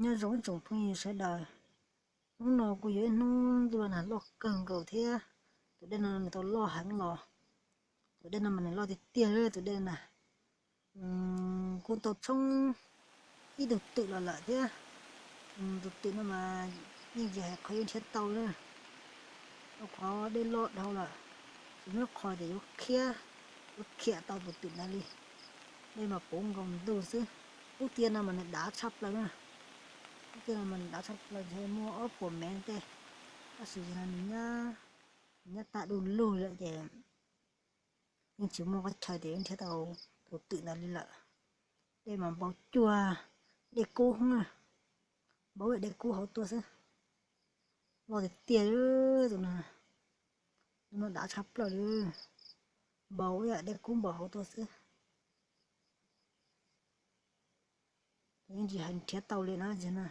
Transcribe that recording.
Nyob zoo ib tsoom phooj ywg sawv daws, hnub no kuj yog ib hnub ntuj los nag loj kawg nkaus thiab. Tus dej no nws tau loj heev los, tus dej no mas nws loj tiag tiag tus dej na. Kuj tau tshoob ib tug twm los lawm thiab. Tus twm no mas yeej tsis hais qhov yuav nrhiav tau na. Rau qhov dej loj dhau lawm, tsis muaj qhov tias yuav khiav, yuav khiam tau tus twm ntawd li. Dej mas puv nkaus ntuj xwb. Lub tiaj no mas nws dav tshaj plaws na. Lub tiaj no mas nws dav tshaj plaws, ntshe muaj ob puas mev tej, tab sis no nws nyob tag du lug lawm ces yeej tsis muaj qhov chaw tias yuav nrhiav tau tus twm ntawd li lawm. Dej mas npau cuag dej kub, npau dej kub hauv tuaj xwb. Loj tiag tiag tus no, tus no dav tshaj plaws li, npau ib yam dej kub npau hauv tuaj xwb. Yeej tsis hais nrhiav tau li na.